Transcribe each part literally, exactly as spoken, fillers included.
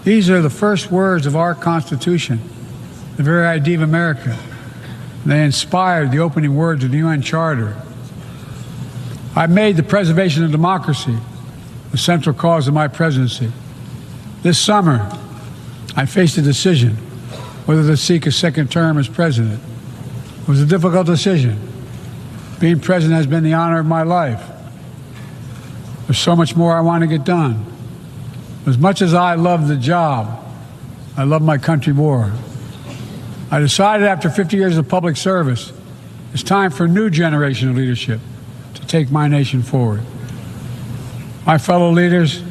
These are the first words of our Constitution, the very idea of America. They inspired the opening words of the U N Charter. I made the preservation of democracy the central cause of my presidency. This summer, I faced a decision whether to seek a second term as president. It was a difficult decision. Being president has been the honor of my life. There's so much more I want to get done. As much as I love the job, I love my country more. I decided after fifty years of public service, it's time for a new generation of leadership to take my nation forward. My fellow leaders,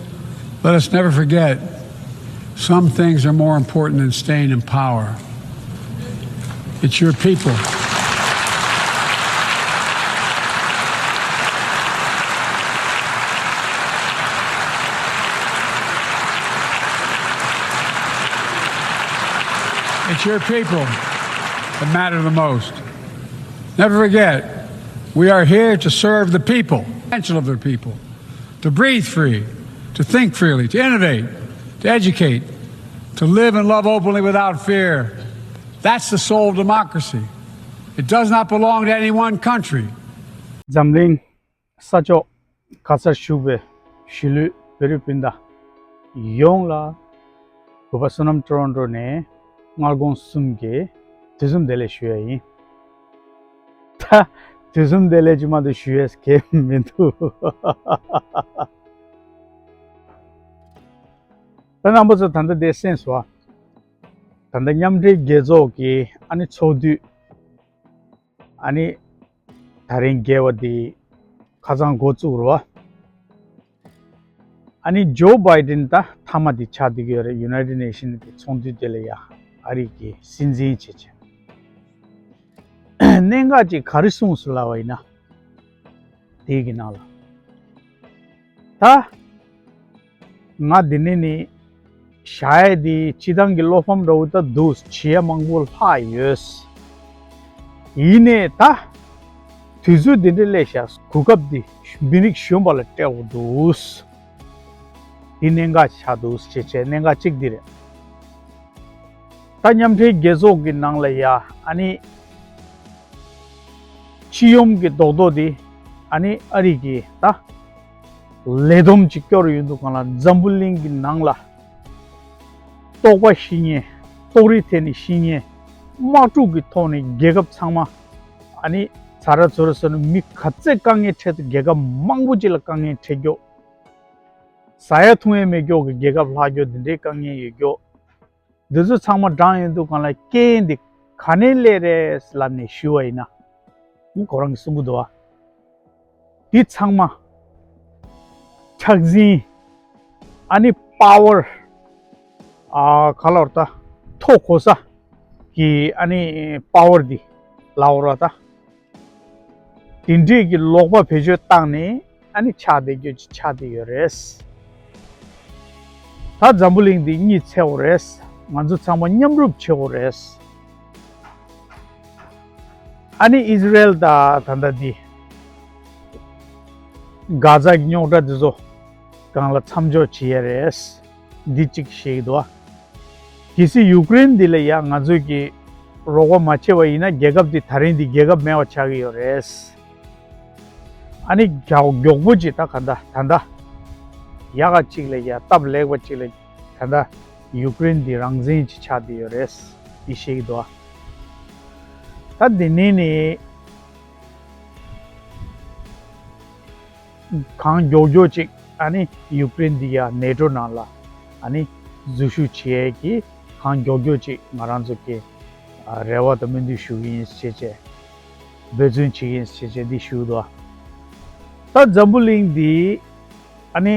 let us never forget, some things are more important than staying in power. It's your people. It's your people that matter the most. Never forget, we are here to serve the people, potential of their people, to breathe free, to think freely, to innovate, to educate, to live and love openly without fear. That's the soul of democracy. It does not belong to any one country. འཛམ་གླིང་ས་ཕྱོགས་ག་སར་བཞུགས་པའི་གཞིས་ལུས་བོད་རིགས་སྤུན་ཟླ་ཡོངས་ལ་བོད་པ་བསོད་ནམས་ཊོ་རོན་ཊོ་ནས་སྔ་དགོང་གསུམ་གྱི་དུས་གསུམ་བདེ་ལེགས་ཞུ་ཡ་ཡིན། ད་དུས་གསུམ་བདེ་ལེགས་ཅིག་མ་གཏོགས་ཞུ་ཡས་གང་མི་འདུག་ད་རྣམ་པ་ཚོ་ད་ལྟ་དེ་གསན་སོང་ཨ། ད་ལྟ་མཉམ་འབྲེལ་རྒྱལ་ཚོགས་ཀྱི་ཨ་ནི་ཚོགས་འདུ་ཨ་ནི་ད་རིང་རྒྱལ་བ་འདི་ཁ་སང་འགོ་བཙུགས་རོ། ཨ་ནི་ཇོ་བྷའི་ཌེན་ད་མཐའ་མ་འདི་ཆགས་བསྡད་ཀྱི་ཡོད་རེད། ཡུ་ནའི་ཊེཌ་ནེ་ཤན་གྱི་ཚོགས་འདུ་དེ་ལ་ཡ་ཨ་རི་གི་སྲིད་འཛིན་བྱེད་ཆེད། གནད་འགག་ཅིག་ག་རེ་གསུངས་སོང་ལབ་པ་ཡིན་ན། དེའི་གི་ནང་ལ། ད། ང་འདི་ནས་ནི། བཞག་ཡས་འདི་སྤྱི་བཏང་གི་བློ་ཕམ་འདྲ་བོ་ད་འདུག་བྱེད་ཡས་མང་པོ་ལྷག་ཡོད། ཡིན་ནའི་ད། དུས་ཚོད་འདི་འདྲ་སླེབས་ཤག་གོ་སྐབས་འདི་མི་རིགས་གཞོན་པ་ལ་སྤྲད་དགོས་འདུག་འདི་གནད་འགག་ཆགས་འདུག་ཅེས་བྱས་གནད་འགག་གཅིག་འདི་རེད། ད་མཉམ་འབྲེལ་རྒྱལ་ཚོགས་ཀྱི་ནང་ལ་ཡ་ཨ་ནི། སྤྱི་ཡོངས་ཀྱི་རྡོག་རྡོག་འདི་ཨ་ནི་ཨ་རི་གི་ད། ལས་བསྡོམས་ཅིག་སྐྱོར་ཡོང་དུས་སྒང་ལ་འཛམ་བུ་གླིང་གི་ནང་ལ། ལྟོགས་པ་ཤི་མཁན། ལྟོགས་རི་ཐེབས་ནས་ཤི་མཁན། དམག་འཁྲུག་གི་ཐོག་ནས་རྒྱལ་ཁབ་ཚང་མ། ཨ་ནི། ཚ་ར་ཚོ་ར་སོགས་ནས་མི་ག་ཚད་དཀའ་ངལ་འཕྲད་ཚེ་རྒྱལ་ཁབ་མང་པོ་ཅིག་ལ་དཀའ་ངལ་འཕྲད་རྒྱུ། ཟ་ཡ་འཐུང་ཡ་མེད་རྒྱུ་གི་རྒྱལ་ཁབ་ལྷག་རྒྱུ་འདི་འདྲའི་དཀའ་ངལ་ཡོད་རྒྱུ། འདི་ཚོ་ཚང་མ་བགྲངས་ཡོང་དུས་སྒང་ལ་རྐྱེན་འདི་ག་ནས་སླེབས་རེད་ལབ་ནས་ཞུས་པ་ཡིན་ན། ཁོ་རང་གིས་གསུང་གི་འདུག་བ། འདི་ཚང་མ། མཁྲེགས་འཛིན། ཨ་ནི་པ་ཝར། ཨ་ག་ལབ་ར་ད། མཐོ་གོ་ས། གི་ཨ་ནི་པ་ཝར་འདི། ལབ་ར་ད། དེ་འདྲས་ཀྱི་ལོག་པ་བེད་སྤྱོད་བཏང་ནས་ཨ་ནི་ཆགས་བསྡད་རྒྱུ་ཅིག་ཆགས་བསྡད་ཡོད་རེད། ད་འཛམ་བུ་གླིང་འདི་གཉིད་སད་དགོས་རེད། ང་ཚོ་ཚང་མ་མཉམ་རུབ་བྱེད་དགོས་རེད། ཨ་ནི་ཨིས་ར་ཨེལ་དང་ད་ལྟ་འདི་གྷ་ཛ་གི་རྙོག་དྲ་འདི་ཚོ་སྒང་ལ་མཚམས་འཇོག་བྱེད་ཡ་རེད། འདི་གཅིག་བཤད་ཀྱི་འདུག་བ། གལ་སྲིད་ཡུཀ་རེན་འདི་ལ་ཡང་ང་ཚོས་ཀྱི་རོགས་པ་མ་བྱས་པ་ཡིན་ན་རྒྱལ་ཁབ་འདི་ད་རིང་འདི་རྒྱལ་ཁབ་མེད་པ་ཆགས་ཀྱི་ཡོད་རེད། ཨ་ནི་མགྱོགས་མགྱོགས་པོ་ཅིག་ད་ག་འདྲ་ད་འདྲ་ཡག་ག་ཅིག་ལ་ཡ་སྟབས་ལེགས་པ་ཅིག་ལ་ད་འདྲ་ཡུཀ་རེན་འདི་རང་བཙན་ཅིག་ཆགས་བསྡད་ཡོད་རེད། འདི་བཤད་ཀྱི་འདུག་བ། ད་འདི་ནས་ནི། གང་མགྱོགས་མགྱོགས་ཅིག་ཨ་ནི་ཡུཀ་རེན་འདི་ཡ་ནེ་ཊོ་ནང་ལ་ཨ་ནི་འཛུལ་ཞུགས་བྱེད་ཡས་ཀྱི་གང་མགྱོགས་མགྱོགས་ཅིག་ང་རང་ཚོ་གི་ཨ་རེ་བ་དང་སྨོན་འདུན་ཞུ་གི་ཡིན་ཞེས་བྱས། འབད་བརྩོན་བྱེད་ཀྱི་ཡིན་ཞེས་བྱས་འདི་ཞུ་འདུག་ད་འཛམ་བུ་གླིང་འདི་ཨ་ནི་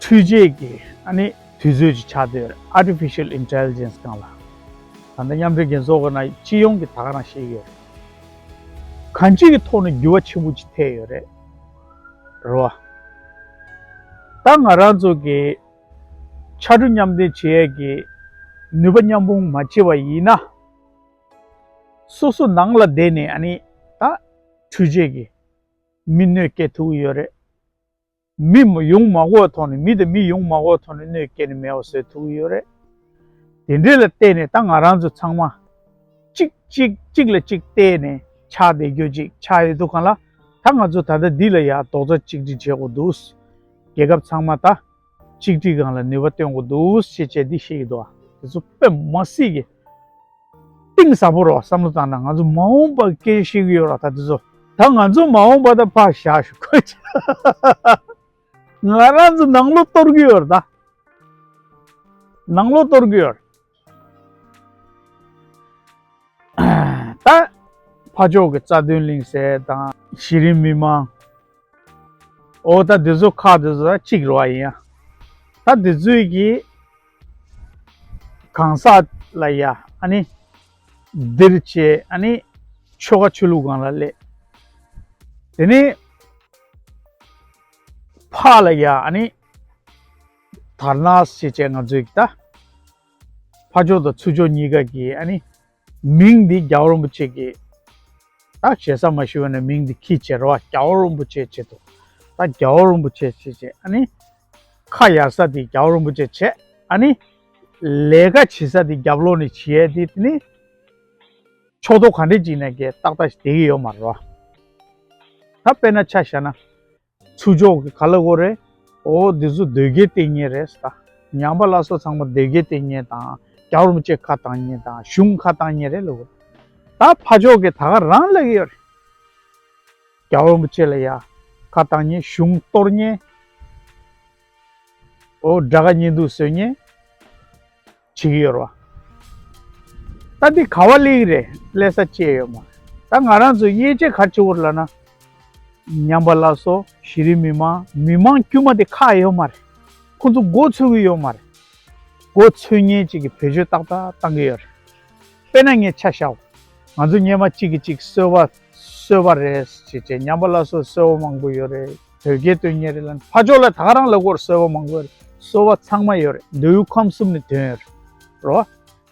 འཕྲུལ་ཆས་ཀྱི་ཨ་ནི་དུས་ཚོད་ཅིག་ཆགས་བསྡད་ཡོད་རེད། Artificial Intelligence སྒང་ལ། ད་ལྟ་མཉམ་འབྲེལ་རྒྱལ་ཚོགས་ཀྱི་ནང་སྤྱི་ཡོངས་ཀྱི་ད་ག་རང་བཤད་ཀྱི་ཡོད་རེད། གང་ཅིའི་ཐོག་ནས་འགྱུར་བ་ཆེན་པོ་ཅིག་ཐེབས་ཡོད་རེད། རེད་བ། ད་ང་རང་ཚོ་གི་ཕྱར་གྲུ་མཉམ་འདེགས་བྱེད་ཡས་ཀྱི་ནུས་པ་མཉམ་སྤུངས་མ་བྱས་པ་ཡིན་ན། སོ་སོ་ནང་ལ་བསྡད་ནས་ཨ་ནི་ད་འཕྲུལ་ཆས་ཀྱིས་མི་གནོད་སྐྱེལ་ཐུབ་ཀྱི་ཡོད་རེད། མི་ཡོང་མ་དགོས་ཐོག་ནས། མི་དང་མི་ཡོང་མ་དགོས་ཐོག་ནས་གནོད་སྐྱེལ་ནས་མེད་པ་བཟོ་ཐུབ་ཀྱི་ཡོད་རེད། དེ་འདྲས་ལ་བརྟེན་ནས་ད་ང་རང་ཚོ་ཚང་མ་གཅིག་གཅིག་གཅིག་ལ་གཅིག་བལྟས་ནས་ཆགས་བསྡད་རྒྱུ་ཅིག་ཆགས་ཡོད་དུས་སྒང་ལ། ད་ང་ཚོ་ད་ལྟ་འདི་ལ་ཡ་རྡོག་རྩ་གཅིག་སྒྲིལ་བྱེད་དགོས་འདུག། རྒྱལ་ཁབ་ཚང་མ་ད་གཅིག་སྒྲིལ་སྒང་ལ་ནུས་པ་བཏོན་དགོས་འདུག་ཞེས་བྱས་འདི་བཤད་ཀྱི་འདུག། ཨ། དེ་ཚོ་དཔེ་མ་སྲིད་ཀྱི་གཏིང་ཟབ་པོ་རེད་བ། བསམ་བློ་བཏང་ན་ང་ཚོ་མ་འོངས་པ་སྐད་ཆ་བཤད་ཀྱི་ཡོད་རེད་བ། ད་དེ་ཚོ་ད་ང་ཚོ་མ་འོངས་པ་ད་ཕར་བཞག་ཞུ་གི། ང་རང་ཚོ་ནང་ལོགས་གཏོར་གྱི་ཡོད་རེད། ད་ནང་ལོགས་གཏོར་གྱི་ཡོད་རེད། ད་ཕར་ཕྱོགས་ཀྱི་རྩ་དོན་གླེང་ཟེར་དང་། གཞི་རིམ་མི་མང་། འོ་ད་འདི་ཚོ་ཁག་འདི་ཚོ་ད་གཅིག་རེད་བ། ཡིན་ཡང་ད་འདི་ཚོས་ཀྱིས་གང་ཟག་ལ་ཡ། ཨ་ནི་འདིར་བྱས། ཨ་ནི་ཆོལ་ཁ་ཆོས་ལུགས་སྒང་ལ་སླེབས། དེ་ནས་ཕར་ལ་ཡ། ཨ་ནི་དར་ནག་ཞེས་བྱས། ང་ཚོས་ཀྱིས་ད་ཕར་ཕྱོགས་དང་ཚུར་ཕྱོགས་གཉིས་ཀ་གི། ཨ་ནི་མིང་འདི་རྒྱལ་བ་རིན་པོ་ཆེ་གི། ད་ཞེ་ས་མ་ཞུ་བ་ནས་མིང་འདི་ཁྱེར་བྱས་རེད་བ། རྒྱལ་བ་རིན་པོ་ཆེ་བྱེད་དོ། ད་རྒྱལ་བ་རིན་པོ་ཆེ་བྱེད་བྱས། ཨ་ནི་ཁ་གཡར་ས་འདི་རྒྱལ་བ་རིན་པོ་ཆེ་བྱས། ཨ་ནི་ལས་ཀ་བྱེད་ས་འདི་རྒྱབ་ལོགས་ནས་བྱེད་ཡས་འདི། དེ་ནི་ཕྱོགས་གཏོགས་ག་འདྲས་ཅིག་ནས་ཀྱི་ཏག་ཏག་ཞིག་བསྡད་ཀྱི་ཡོད་མ་རེད་བ། ད་དཔེར་ན་ཆ་བཞག་ན། ཚུར་ཕྱོགས་ཀྱི་ག་ལབ་དགོས་རེད། འོ་འདི་ཚོ་དོལ་རྒྱལ་བསྟེན་མཁན་རེད་ཟེར། ད་ཉམས་པ་སླར་གསོ་ཚང་མ་དོལ་རྒྱལ་བསྟེན་མཁན་དང་། རྒྱལ་བ་རིན་པོ་ཆེ་ཁ་བཏང་མཁན་དང་། གཞུང་ཁ་བཏང་མཁན་རེད་ལབ་དགོས། ད་ཕར་ཕྱོགས་ཀྱི་ད་ག་རང་ལབ་ཀྱི་ཡོད་རེད། རྒྱལ་བ་རིན་པོ་ཆེ་ལ་ཡ་ཁ་བཏང་མཁན། གཞུང་གཏོར་མཁན། འོ་དགྲ་དགའ་གཉེན་སྡུག་བཟོ་མཁན་བྱེད་ཀྱི་ཡོད་རེད་བ། ད་འདི་ག་པར་སླེབས་ཀྱི་རེད། སླེབས་ས་ཅི་ཡང་ཡོད་མ་རེད། ད་ང་རང་ཚོ་དབྱེ་འབྱེད་ག་རེ་བྱེད་དགོས་རེད་ལབ་ན། ཉམས་པ་སླར་གསོ། གཞི་རིམ་མི་མང་། མི་མང་དཀྱུས་མ་དེ་ཁག་ཡོད་མ་རེད། ཁོ་ཚོ་མགོ་ཚོས་ཀྱི་ཡོད་མ་རེད། མགོ་ཚོས་མཁན་ཅིག་གིས་བེད་སྤྱོད་ཏག་ཏག་བཏང་གི་ཡོད་རེད། དཔེར་ན་ངས་ཆ་བཞག། ང་ཚོ་སྔོན་མ་གཅིག་གིས་གཅིག་གསོལ་བ། གསོལ་བ་རེད་ཅེས་བྱས། ཉམས་པ་སླར་གསོ་གསོལ་བ་མང་པོ་ཡོད་རེད། དོལ་རྒྱལ་བསྟེན་མཁན་རེད་ལབ། ཕར་ཕྱོགས་ལ་ད་ག་རང་ལབ་དགོས་རེད། གསོལ་བ་མང་པོ་ཡོད་རེད། གསོལ་བ་ཚང་མ་ཡོད་རེད། མདོ་དབུས་ཁམས་གསུམ་ནས་ཐོན་ཡོད་རེད་བ།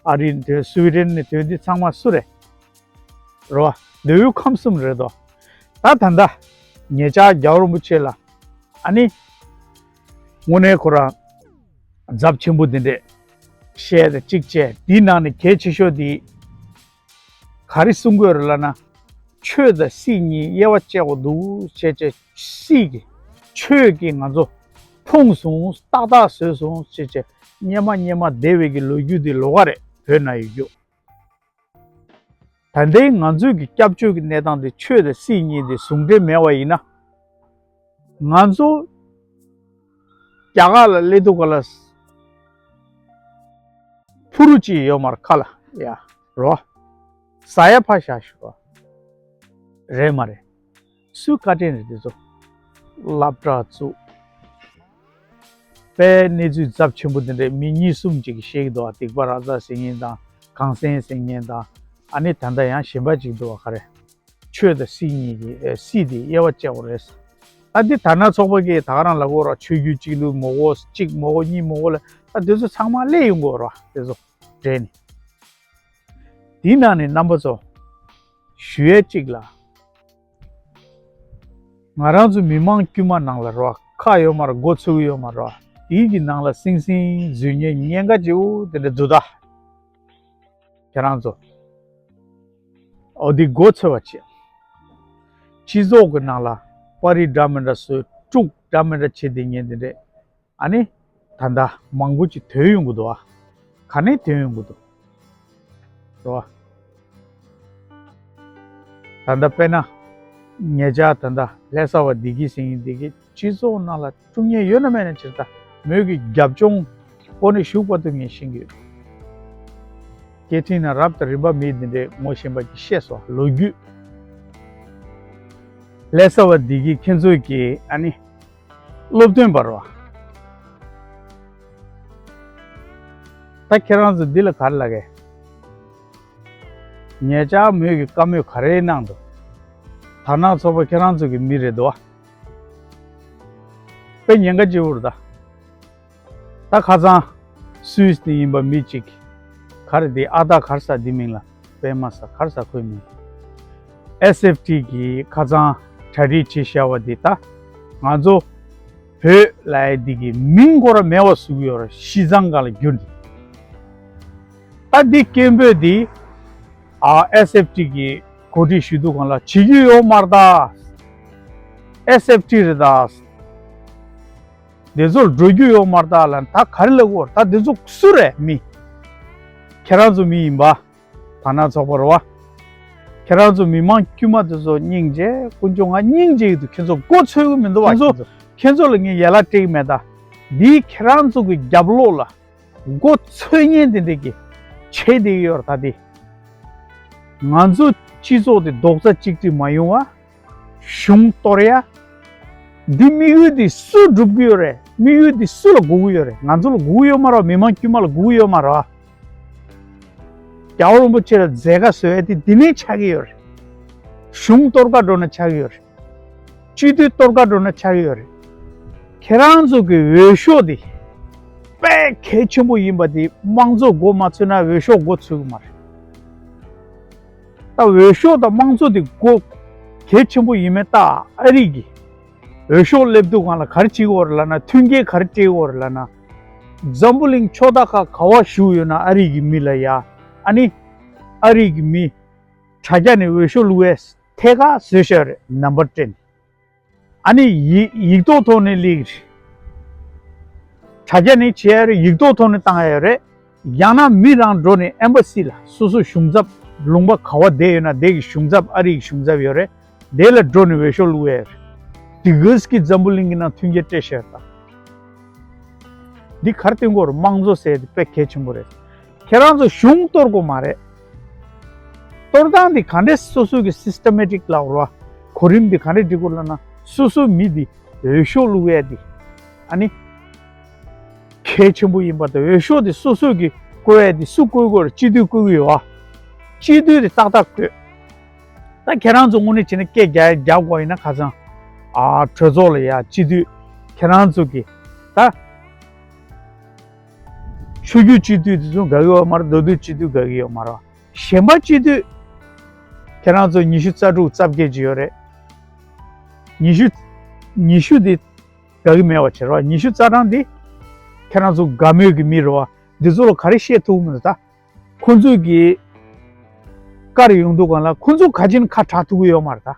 ཨ་རི་ནས་ཐོན། སུའི་ཌེན་ནས་ཐོན། འདི་ཚང་མ་སུ་རེད། རེད་བ། མདོ་དབུས་ཁམས་གསུམ་རེད་དོ། ད་ད་ལྟ་ངེད་ཅག་རྒྱལ་བ་རིན་པོ་ཆེ་ལ། ཨ་ནི་དངོས་གནས་ཁོ་རང་ཚབས་ཆེན་པོ་འདི་འདྲས་བཤད་དེ་གཅིག་བྱས། འདིའི་ནང་ནས་གལ་ཆེ་ཤོས་འདི་ག་རེ་གསུང་དགོས་རེད་ལབ་ན། ཆོས་དང་སྲིད་གཉིས་དབྱེ་བ་བཅད་དགོས་འདུག་ཅེས་བྱས། སྲིད་ཀྱི་ཆོས་ཀྱིས་ང་ཚོ་ཕུང་སོང་། ཏག་ཏག་བཟོས་སོང་ཅེས་བྱས། སྔོན་མ་སྔོན་མ་འདས་པའི་གི་ལོ་རྒྱུས་འདི་ལོགས་ཀ་རེད། བོད་ནང་ཡོད་རྒྱུ། ད་ལྟའི་ང་ཚོའི་གི་སྐྱབས་བཅོལ་གྱི་གནས་སྟངས་དེ་ཆོས་དང་སྲིད་གཉིས་དེ་ཟུང་འབྲེལ་མེད་པ་ཡིན་ན། ང་ཚོ་རྒྱ་གར་ལ་སླེབས་དུས་སྒང་ལ་ཕུ་རུ་ཅིག་ཡོད་མ་རེད། ཁ་ལ་ཡ་རོ། ཟ་ཡ་ཕར་བཞག་ཞུ་བ་རེད་མ་རེད། སུའི་བཀའ་དྲིན་རེད། དེ་ཚོ་སློབ་གྲྭ་བཙུགས། དཔེ་གནས་ཚུལ་ཚབས་ཆེན་པོ་དེ་འདྲས་མི་གཉིས་གསུམ་ཅིག་གིས་བཤད་ཀྱི་འདུག་བ། སྡིག་པ་ར་ཛ་ཟེར་མཁན་དང་། གངས་སེང་ཟེར་མཁན་དང་། ཨ་ནི་ད་ལྟ་ཡང་གཞན་པ་ཅིག་འདུག་བ། ག་རེ། ཆོས་དང་སྲིད་གཉིས་ཀྱི། ཨེ། སྲིད་དེ་དབྱེ་བ་བཅད་དགོས་རེད་ཟེར། ད་འདི་དར་ནག་ཚོགས་པ་གིས་ད་ག་རང་ལབ་ཀྱི་ཡོད་རེད་བ། ཆོས་བརྒྱུད་གཅིག་ལུགས་མ་དགོས། གཅིག་མ་དགོས། གཉིས་མ་དགོས་ལབ། ད་དེ་ཚོ་ཚང་མ་སླེབས་ཡོང་གི་ཡོད་རེད་བ། དེ་ཚོ་འདྲེས་ནས། དེའི་ནང་ནས་རྣམ་པ་ཚོ་ཞུ་ཡས་གཅིག་ལ། ང་རང་ཚོ་མི་མང་དཀྱུས་མ་ནང་ལ་རོ། ཁག་ཡོད་མ་རེད། མགོ་ཚོས་ཀྱི་ཡོད་མ་རེད། དེའི་གི་ནང་ལ་སིང་སིང་འཛུལ་མཁན་ཉེན་ཁ་ཆེ་བོ་དེ་འདྲ་འདུག་ད། ཁྱེད་རང་ཚོ། འོ་དེ་མགོ་ཚོས་པ་བྱེད། སྤྱི་ཚོགས་ཀྱི་ནང་ལ་པར་རིས་འདྲ་མི་འདྲ་བཟོས། དཀྲུག་འདྲ་མི་འདྲ་བྱེད་བསྡད་མཁན་དེ་འདྲས། ཨ་ནི་ད་ལྟ་མང་པོ་ཅིག་ཐོན་ཡོང་གི་འདུག་ཨ། ག་ནས་ཐོན་ཡོང་གི་འདུག་རོ། ད་ལྟ་དཔེར་ན་ངེད་ཅག་ད་ལྟ་ལྷ་ས་བ་བདེ་སྐྱིད་ཟེར་མཁན་དེ་གིས་སྤྱི་ཚོགས་ནང་ལ་དཀྲུག་མཁན་ཡོད་ན་མེད་ན་ཕྱིར། ད་མོས་ཀྱི་རྒྱབ་ལྗོངས་ཀོ་ནས་གཞུག་བར་དུ་ངས་ཤེས་ཀྱི་ཡོད། སྐད་འཕྲིན་ནང་རབ་དང་རིམ་པ་མི་འདི་འདྲའི་ངོ་ཤེས་པ་གིས་ཤེས་སོང་། ལོ་རྒྱུས། ལྷ་ས་བ་བདེ་སྐྱིད་ཁྱེད་ཚོས་ཀྱིས་ཨ་ནི་སློབ་སྟོན་པ་རེད་བ། ད་ཁྱེད་རང་ཚོ་འདི་ལ་ག་རེ་ལབ་ཀྱི། ངེད་ཅག་མོས་ཀྱི་བཀའ་མོལ་ག་རེ་གནང་འདུག། དར་ནག་ཚོགས་པ་ཁྱེད་རང་ཚོ་གི་མི་རེད་འདུག་བ། དཔེ་ཉེན་ཁ་ཆེ་བོ་རེད་ད། ད་ཁ་སང་སུད་སི་ནས་ཡིན་པ་མི་གཅིག་གིས། ག་རེ་དེ། ཨ་ད་ག་རེ་ཟེར་འདི་མིང་ལ། པད་མ་ཟེར། ག་རེ་ཟེར་ཁོའི་མིང་། ཨེས་ཨེཕ་ཊི་གིས་ཁ་སང་གྲ་སྒྲིག་བྱས་བཞག་པ་འདི། ད་ང་ཚོ་ བོད་ལབ་ཡ་འདི་གི་མིང་ཁོ་ར་མེད་པ་བཟོ་གི་ཡོད་རེད། ཤི་ཙང་ག་ལ་བསྒྱུར་ནས། ད་འདི་སྐད་འབོད་འདི་ཨ་ཨེས་ཨེཕ་ཊི་གི་གོ་སྒྲིག་ཞུ་དུས་སྒང་ལ་བྱེད་རྒྱུ་ཡོད་མ་རེད་ད། ཨེས་ཨེཕ་ཊི་རེད་ད། འདི་ཚོར་འགྲོ་རྒྱུ་ཡོད་མ་རེད་ད་ལབ་ན། ད་ག་རེ་ལབ་དགོས་རེད། ད་འདི་ཚོ་སུ་རེད། མི་ཁྱེད་རང་ཚོ་མི་ཡིན་པ། དར་ནག་ཚོགས་པ་རེད་བ། ཁྱེད་རང་ཚོ་མི་མང་དཀྱུས་མ་དེ་ཚོ་སྙིང་རྗེ། དཀོན་མཆོག་ང་སྙིང་རྗེ་ཡོད་དུ། ཁྱེད་ཚོ་མགོ་ཚོས་གི་མི་འདུག་བ། ཁྱེད་ཚོ་ཁྱེད་ཚོ་ལ་ངས་ཡ་ལ་སྤྲད་གི་མེད་ད། འདི་ཁྱེད་རང་ཚོ་གི་རྒྱབ་ལོགས་ལ་མགོ་ཚོས་ཉན་དེ་འདྲ་གི་བྱེད་བསྡད་ཀྱི་ཡོད་རེད་ད། དེ་ང་ཚོ་སྤྱི་ཚོགས་དེ་རྡོག་རྩ་གཅིག་སྒྲིལ་མ་ཡོང་བ། གཞུང་གཏོར་ཡ། འདི་དམིགས་ཡུལ་འདི་སུ་སྒྲུབ་ཀྱི་ཡོད་རེད། དམིགས་ཡུལ་འདི་སུ་ལ་དགོས་ཀྱི་ཡོད་རེད། ང་ཚོ་ལ་དགོས་ཀྱི་ཡོད་མ་རེད། མི་མང་དཀྱུས་མ་ལ་དགོས་ཀྱི་ཡོད་མ་རེད། རྒྱལ་བ་རིན་པོ་ཆེ་ལ་མཛད་དཀའ་བཟོ་ཡ་དེ་འདི་ནས་ཆགས་ཀྱི་ཡོད་རེད། གཞུང་གཏོར་ག་འགྲོ་ན་ཆགས་ཀྱི་ཡོད་རེད། སྤྱི་འཐུས་གཏོར་ག་འགྲོ་ན་ཆགས་ཀྱི་ཡོད་རེད། ཁྱེད་རང་ཚོ་གི་འོས་ཤོག་འདི་དཔེ་གལ་ཆེན་པོ་ཡིན་པ་འདི་དམངས་གཙོ་མགོ་མ་ཚོས་ན་འོས་ཤོག་མགོ་ཚོས་ཀྱི་མ་རེད། ད་འོས་ཤོག་དང་དམངས་གཙོ་དེ་མགོ་གལ་ཆེན་པོ་ཡིན་མེད། ད་ཨ་རི་གི་འོས་ཤོག་སླེབས་དུས་སྒང་ལ་ག་རེ་བྱེད་ཀྱི་ཡོད་རེད་ལབ་ན། མཐུན་རྐྱེན་ག་རེ་སྤྲད་ཀྱི་ཡོད་རེད་ལབ་ན། འཛམ་བུ་གླིང་ཕྱོགས་མཐའ་ཁག་ག་པར་བཞུགས་ཡོད་ན་ཨ་རི་གི་མི་ལ་ཡ། ཨ་ནི་ཨ་རི་གི་མི་དྲ་རྒྱ་ནས་འོས་ཤོག་བླུག་ཡས་ཐད་ཀར་བཟོས་བཞག་ཡོད་རེད། ནམ་བར་སྤྲད་ནས། ཨ་ནི་ཡིག་ཡིག་ཐོག་ཐོག་ནས་སླེབས་ཀྱི་རེད། དྲ་རྒྱ་ནས་བྱེད་ཡ་རེད། ཡིག་ཐོག་ཐོག་ནས་བཏང་ཡ་རེད། ཡང་ན་མི་རང་འགྲོ་ནས་ཨེམ་བྷ་སི་ལ། སོ་སོ་གཞུང་ཚབ་ལུང་པ་ག་པར་བསྡད་ཡོད་ན་དེ་གི་གཞུང་ཚབ། ཨ་རི་གི་གཞུང་ཚབ་ཡོད་རེད། དེ་ལ་འགྲོ་ནས་འོས་ཤོག་བླུག་ཡ་རེད། དེ་གིས་ཀྱི་འཛམ་བུ་གླིང་གི་ནང་མཐུན་རྐྱེན་སྤྲད་བཞག་ཡོད་ད། འདི་ག་རེ་སྟོན་གྱི་ཡོད་རེད། དམངས་གཙོ་ཟེར་དེ་དཔེ་གལ་ཆེན་པོ་རེད། ཁྱེད་རང་ཚོ་གཞུང་གཏོར་དགོས་མ་རེད། གཏོར་སྟངས་འདི་ག་འདྲས་སོ་སོ་གི་སིས་ཊེ་མེ་ཊིག་ལབ་དགོས་རེད་བ། གོ་རིམ་འདི་ག་འདྲས་སྒྲིག་དགོས་ལབ་ན། སོ་སོའི་མི་འདི་འོས་ཤོག་བླུག་ཡ་འདི་ཨ་ནི་གལ་ཆེན་པོ་ཡིན་པ་དང་། འོས་ཤོག་འདི་སོ་སོ་གི་བཀོད་ཡ་འདི་སུ་བཀོད་དགོས་རེད། སྤྱི་འཐུས་བཀོད་ཀྱི་ཡོད་བ། སྤྱི་འཐུས་འདི་ཏག་ཏག་བཀོད། ད་ཁྱེད་རང་ཚོ་དངོས་གནས་བྱས་ན་སྐད་རྒྱག་རྒྱག་དགོས་ཡིན་ན། ཁ་སང་ཨ་གྲོས་ཚོགས་ལ་ཡ་སྤྱི་འཐུས་ཁྱེད་རང་ཚོ་གི་ད་ཆོས་བརྒྱུད་སྤྱི་འཐུས་དེ་ཚོ་དགའ་གི་ཡོད་མ་རེད། མདོ་སྟོད་སྤྱི་འཐུས་དགའ་གི་ཡོད་མ་རེད། གཞན་པ་སྤྱི་འཐུས་ཁྱེད་རང་ཚོ་ཉི་ཤུ་རྩ་དྲུག་རྩ་བརྒྱད་ཅིག་ཡོད་རེད། ཉི་ཤུ་ཉི་ཤུ་དེ་དགའ་གི་མེད་པ་བྱེད་རོགས། ཉི་ཤུ་རྩ་གྲངས་དེ་ཁྱེད་རང་ཚོ་དགའ་མོས་ཀྱི་མི་རེད་བ། འདི་ཚོ་ལ་ག་རེ་བཤད་ཐུབ་མི་འདུག་ད། ཁོ་ཚོས་ཀྱི་བཀའ་ཡོང་དུས་སྒང་ལ་ཁོ་ཚོ་ག་ཅིན་ཁ་གྲག་ཐུབ་ཀྱི་ཡོད་མ་རེད་ད།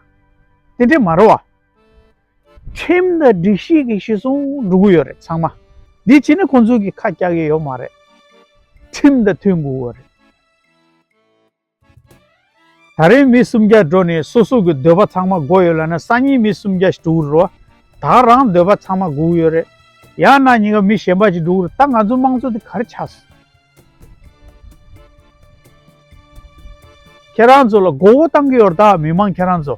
དེ་འདྲས་མ་རེད་བ། ཁྲིམས་དང་སྒྲིག་གཞི་གི་གཞི་བཟུང་འགྲོ་གི་ཡོད་རེད་ཚང་མ། འདི་བྱས་ནས་ཁོ་ཚོས་ཀྱི་ཁ་རྒྱག་གི་ཡོད་མ་རེད། ཁྲིམས་དང་མཐུན་དགོས་ཀྱི་ཡོད་རེད། ད་རེས་མི་སུམ་བརྒྱ་འགྲོ་ནས་སོ་སོ་གི་འདོད་པ་ཚང་མ་དགོས་ཡོད་ལབ་ན། སང་ཉིན་མི་སུམ་བརྒྱ་ཞིག་འགྲོ་གི་རེད་བ། ད་རང་འདོད་པ་ཚང་མ་དགོས་ཀྱི་ཡོད་རེད། ཡང་ན་ཉིན་ཀ་མི་གཞན་པ་ཞིག་འགྲོ་གི་རེད། ད་ང་ཚོ་དམངས་གཙོ་དེ་ག་རེ་ཆགས་སོང་། ཁྱེད་རང་ཚོ་ལ་མགོ་སྐོར་བཏང་གི་ཡོད་རེད་ད། མི་མང་ཁྱེད་རང་ཚོ།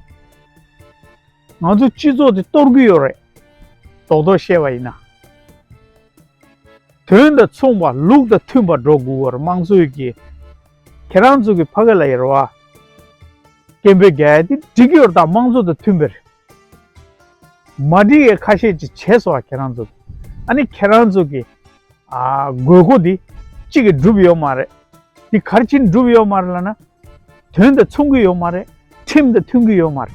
ང་ཚོ་སྤྱི་ཚོགས་དེ་གཏོར་གི་ཡོད་རེད། རྡོག་རྡོག་བཤད་པ་ཡིན་ན། དོན་དང་མཚུངས་པ་ལུགས་དང་མཐུན་པ་འགྲོ་དགོས་པར་དམངས་གཙོའི་གི་ཁྱེད་རང་ཚོ་གི་ཕ་གི་ལ་ཡོད་རེད་བ། སྐད་འབོད་རྒྱག་ཡ་དེ་འགྲིག་གི་ཡོད་རེད་ད། དམངས་གཙོ་དང་མཐུན་པ་རེད། མ་འགྲིག་ཡ་ཁ་ཤས་ཅིག་བྱས་སོང་བ་ཁྱེད་རང་ཚོ་གི། ཨ་ནི་ཁྱེད་རང་ཚོ་གི་ཨ་དགོས་མཁོ་འདི་གཅིག་གིས་འགྲུབ་ཡོད་མ་རེད། འདི་ག་རེ་བྱས་ནས་འགྲུབ་ཡོད་མ་རེད་ལབ་ན། དོན་དང་མཚུངས་ཀྱི་ཡོད་མ་རེད། ཁྲིམས་དང་མཐུན་གྱི་ཡོད་མ་རེད།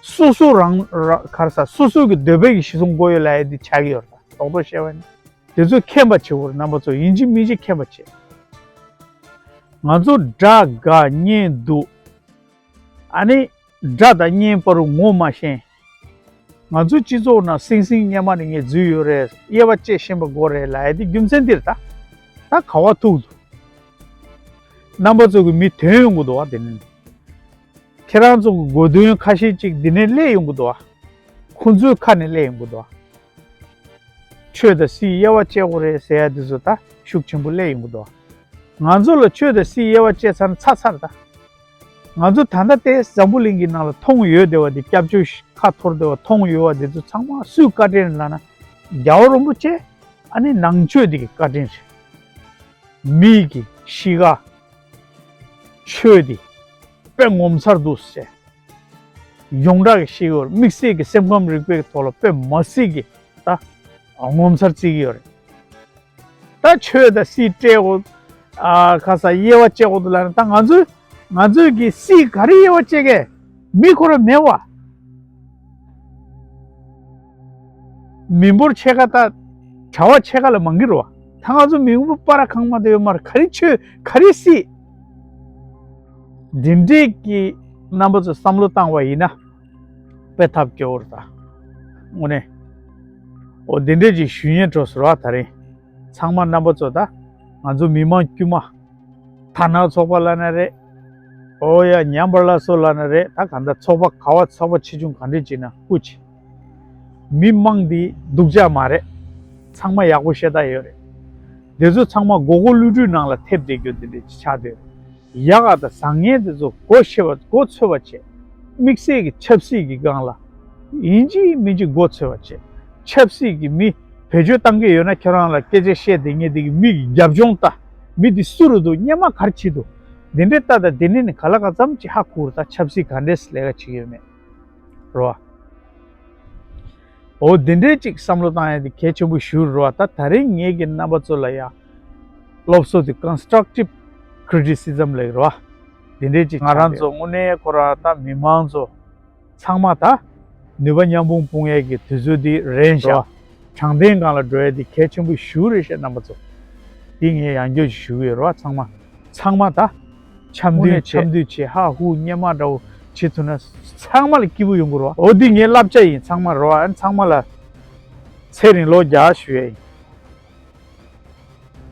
སོ་སོ་རང་ར་ག་རེ་ཟ། སོ་སོ་གི་འདོད་པའི་གི་གཞི་བཟུང་དགོས་ཡོད་ལབ་ཡ་འདི་ཆགས་ཀྱི་ཡོད་རེད་ད། རྡོག་རྡོག་བཤད་པ་ནི། དེ་ཚོ་མཁྱེན་པ་བྱེད་དགོས་རེད། རྣམ་པ་ཚོ་ཡིན་གཅིག་མིན་གཅིག་མཁྱེན་པ་བྱེད། ང་ཚོ་དགྲ་དགའ་གཉེན་སྡུག་ཨ་ནི་དགྲ་དང་གཉེན་བར་དུ་ངོ་མ་ཤེས། ང་ཚོའི་སྤྱི་ཚོགས་ནང་སིང་སིང་སྔོན་མ་ནས་ངས་འཛུལ་ཡོད་རེད། དབྱེ་བ་དཔྱད་ཤེས་པ་དགོས་རེད་ལབ་ཡ་དེ་རྒྱུ་མཚན་འདིར་ད། ད་ག་པར་ཐུག་འདུག་རྣམ་པ་ཚོ་གི་མི་ཐོན་ཡོང་གི་འདུག་བ། དེ་ནི་ཁྱེད་རང་ཚོ་གི་དགོས་འདུན་ཁ་ཤས་ཅིག་འདི་ནས་སླེབས་ཡོང་གི་འདུག་བ། ཁོ་ཚོའི་ཁ་ནས་སླེབས་ཡོང་གི་འདུག་བ། ཆོས་དང་སྲིད་དབྱེ་བ་དཔྱད་དགོས་རེད་ཟེར་ཡ་དེ་ཚོ་ད་ཤུགས་ཆེན་པོ་སླེབས་ཡོང་གི་འདུག་བ། ང་ཚོ་ལ་ཆོས་དང་སྲིད་དབྱེ་བ་དཔྱད་ཚར་ན་ཚར་ཚར་ད། ང་ཚོ་ད་ལྟ་དེ་འཛམ་བུ་གླིང་གི་ནང་ལ་མཐོང་ཡོད་བསྡད་པ་དེ། སྐྱབས་བཅོལ་ཁ་འཐོར་བསྡད་པ་མཐོང་ཡོད་པ་དེ་ཚོ་ཚང་མ་སུའི་བཀའ་དྲིན་ལབ་ན། རྒྱལ་བ་རིན་པོ་ཆེ་ཨ་ནི་ནང་ཆོས་དེ་གི་བཀའ་དྲིན་རེད། མི་གི་གཤིས་ཀ་ཆོས་དེ་དཔེ་ངོ་མཚར་འདུག་ཟེར། ཡོངས་གྲགས་ཀྱི་ཤེས་ཡོན། དམིགས་བསལ་གྱི་སེམས་ཁམས་རིག་པའི་ཐོག་ལ་དཔེ་མ་སྲིད་ཀྱི་ད་ངོ་མཚར་བརྩི་གི་ཡོད་རེད། ད་ཆོས་དང་སྲིད་སྤྲད་དགོས། ཨ་ཁ་ས་དབྱེ་བ་དཔྱད་དགོས་འདུག་ལབ་ན། ད་ང་ཚོས་ང་ཚོས་ཀྱི་སྲིད་ག་རེ་དབྱེ་བ་དཔྱད་གས། མི་ཁོ་རང་མེད་བ། མི་འབོར་ཕྱེད་ཀ་དང་གྲྭ་པ་ཕྱེད་ཀ་ལས་མང་གི་རེད་བ། ད་ང་ཚོ་མི་འབོར་སྤར་ཁང་མ་དེ་ཡོད་མ་རེད། ག་རེ་ཆོད་ག་རེ་སྲིད། འདི་འདྲས་ཀྱི་རྣམ་པ་ཚོ་བསམ་བློ་བཏང་བ་ཡིན་ན་དཔེ་ཐབས་སྐྱོ་བོ་རེད་ད། དངོས་གནས། འོ་འདི་འདྲས་ཀྱི་ཞུ་སྙན་འགྲོ་ཟེར་བ་ད་རིང་། ཚང་མ་རྣམ་པ་ཚོ་ད་ང་ཚོ་མི་མང་དཀྱུས་མ། དར་ནག་ཚོགས་པ་ལབ་ན་རེད། ཨོ་ཡ་ཉམས་པ་སླར་གསོ་ལབ་ན་རེད། ད་གང་ལྟར་ཚོགས་པ་ག་བ་ཚོགས་པ་ཆེ་ཆུང་གང་འདྲས་ཅིག་ན་སྐུ་མཁྱེན། མི་མང་འདི་སྡུག་ཅག་མ་རེད། ཚང་མ་ཡག་པོ་ཤེས་ད་ཡོད་རེད། འདི་ཚོ་ཚང་མ་མགོ་སྐོར་བློ་གྲོས་ནང་ལ་ཐེབས་བསྡད་རྒྱུ་འདི་འདྲས་ཅིག་ཆགས་བསྡད་ཡོད་རེད། ཡག་ག་དང་བཟང་ངན་དེ་ཚོ་མགོ་ཤེས་པ་མགོ་ཚོད་པ་བྱས། དམིགས་བསལ་གྱི་ཆབ་སྲིད་ཀྱི་སྒང་ལ་ཡིན་གཅིག་མིན་གཅིག་མགོ་ཚོད་པ་བྱས། ཆབ་སྲིད་ཀྱི་མི་བེད་སྤྱོད་བཏང་གི་ཡོད་ན་ཁྱོད་རང་ལ་སྐད་ཆ་བཤད་བསྡད་མཁན་དེ་གི་མི་གི་རྒྱབ་ལྗོངས་ལྟ། མི་དེ་སུ་རུ་འདུག་སྔོན་མ་ག་རེ་བྱེད་འདུག་འདི་འདྲའི་ལྟ་དང་འདི་འདྲའི་ནི་ག་ལ་ག་ཙམ་ཅིག་ཧ་གོ་རུ་ད་ཆབ་སྲིད་ག་འདྲས་ལས་ཀ་བྱེད་ཀྱི་ཡོད་མེད། རོ། འོ་འདི་འདྲའི་ཅིག་བསམ་བློ་བཏང་ཡ་དེ་གལ་ཆེན་པོ་ཞུ་རོ། ད་ད་རིང་ངེད་ཀྱི་རྣམ་པ་ཚོ་ལ་ཡ་སློབ་གསོ་དེ་constructive criticism ལབ་རོ། འདི་འདྲའི་ཅིག་ང་རང་ཚོ་དངོས་གནས་ཁོ་རང་ད་མི་མང་ཚོ་ཚང་མ་ད་ནུས་པ་མཉམ་སྤུངས་སྤུངས་ཡས་ཀྱི་དུས་ཚོད་འདི་རན་ཤག་དྲང་བདེན་སྒང་ལ་འགྲོ་ཡས་འདི་གལ་ཆེན་པོ་ཞུ་རེད་ཤག་རྣམ་པ་ཚོ། འདི་ངས་ཡང་བསྐྱར་ཞུ་གི་རོ། ཚང་མ་ཚང་མ་ད་འཆམ་མཐུན་བྱེད། འཆམ་མཐུན་བྱེད། ཧ་ཧུ་སྔོན་མ་འདྲ་བོ་བྱེད་ཐུབ་ན་ཚང་མ་ལ་སྐྱིད་པོ་ཡོང་གི་རོ། འོ་འདི་ངའི་བསླབ་བྱ་ཡིན། ཚང་མ་རོ། ཨ་ཚང་མ་ལ་ཚེ་རིང་ལོ་བརྒྱ་ཞུ་ཡས་ཡིན།